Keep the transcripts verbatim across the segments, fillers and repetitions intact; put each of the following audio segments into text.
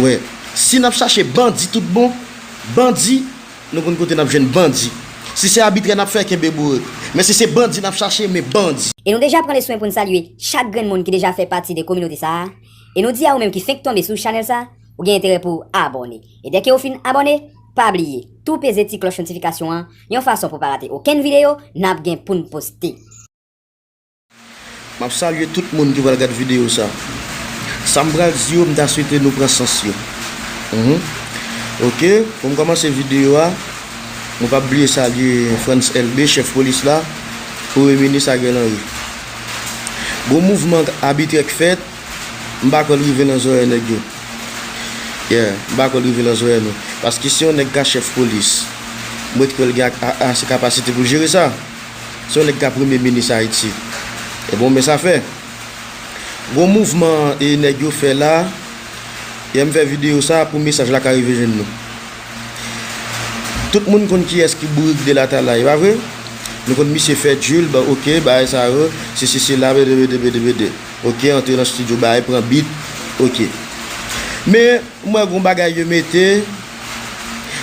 Wè, si n ap chache bandi tout bon, bandi, nou konn kote n ap jwenn bandi. Si se abitrè n ap fè, kenbe bourik. Men si se bandi n ap chache, men bandi. E nou deja pran le swen pou n salye chak grenn moun ki deja fè pati de kominote sa a. E nou di a ou menm ki fenk tonbe sou chanèl sa, ou gen enterè pou w abòne. E dèke ou fin abòne, pa bliye, tou peze ti klòch notifikasyon an, yon fason pou w pa rate okenn videyo n ap gen pou n poste. M ap salye tout moun ki pral gad videyo sa. Sa m pral di yo, m ta swete nou pran sans yo. Mhm. Ok, pou m kòmanse videyo a, nou p ap bliye salye Frantz Elbé, chèf polis la, premye minis Ariel Henry. Gwo mouvman abitrè k fèt, m pa kwè l rive nan zòrèy nèg yo. Yeah, m pa kwè l rive nan zòrèy nou. Paske se yon nèg ka chèf polis. Mwen t kwè l gen a- a- ase kapasite pou l jere sa. Se yon nèg ka premye minis Ayiti. E bon, men sa fè. Gwo mouvman e nèg yo fè la, e m fè videyo sa pou mesaj la ka rive jwenn nou. Tout moun konn kiyès ki bourik de Latalay, pa vre? Nou konn misye fè djil, ba ok, bagay sa yo, se se se la, bede, bede, bede, bede. Ok, antre nan estidyo, bagay, pran bit, ok. Men, m wè gon bagay yo mete,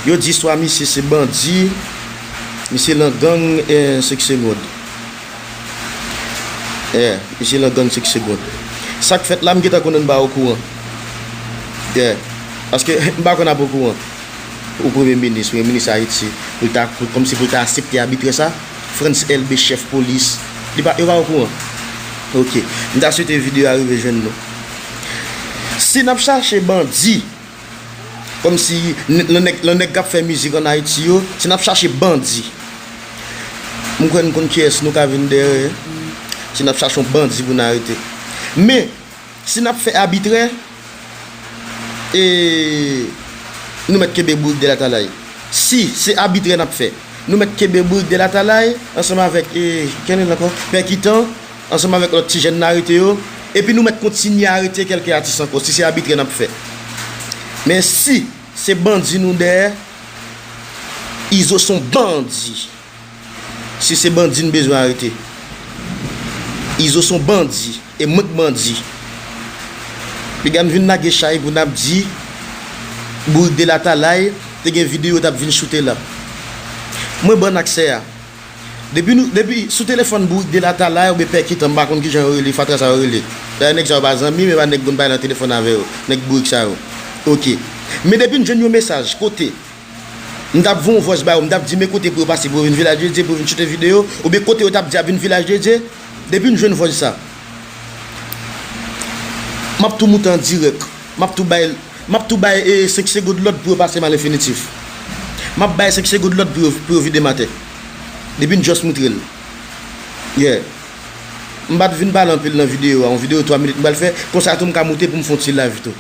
yo di swa misye se bandi, misye lan gang, eh, senk segond. Eh, misye lan gang senk segond. Sa k fèt la, m gentan konnen n pa okouran. Eh, paske m pa konn ap okouran. Ou premye minis, premye minis Ayiti, pou l ta, pou, kòmsi pou l ta aksepte abitrè sa, Frantz Elbé, chèf polis, li pa, yo pa okouran. Ok, m ta swete videyo a rive jwenn nou. Si n ap chache bandi, kòmsi n- nan nèg, nan nèg k ap fè mizik ann Ayiti yo, si n ap chache bandi, m kwè n konn kiyès nou ka vin dèyè, si n ap chache yon bandi pou n arete. Men, si n ap fè abitrè, e nou mèt kenbe bourik de Latalay. Si se abitrè n ap fè, nou mèt kenbe bourik de Latalay ansanm avèk, e, kenn ankò, Pèkitan, ansanm avèk lòt ti jèn n arete yo, epi nou mèt kontinye arete kèlke atis ankò, si se abitrè n ap fè. Men si se bandi nou dèyè, Izo se yon bandi. Si se bandi n bezwen arete. Izo se yon bandi, e mwen k bandi. Piga n vin lage chay pou n ap di, bourik de Latalay, te gen videyo t ap vin choute la. Mwen ban n aksè a. Depi nou, depi sou telefòn bourik de Latalay oubyen Pèkitan, m pa konn kijan yo rele, fatra sa yo rele. Dayè nèg sa yo pa zanmi, men pa nèg konn pale nan telefòn avè yo, nèg bourik sa yo. Ok. Men depi n jwenn yon mesaj, kote? M t ap voye yon vòs ba yo, m t ap di men kote pou yo pase pou yo vin Vilaj de Dye, pou yo vin choute videyo, oubyen kote yo t ap di ap vin Vilaj de Dye, depi n jwenn vòs sa, m ap tou moute an dirèk, m ap tou bay, m ap tou bay, e, senk segond lòd pou yo pase m a lenfinitif. M ap bay senk segond lòd pou yo, pou yo vide m atè. Depi n just moutre l. Yeah. M pa t vin pale anpil nan videyo a, yon videyo twa minit m pral fè, konsa tou m ka moute pou m fè yon ti live tou.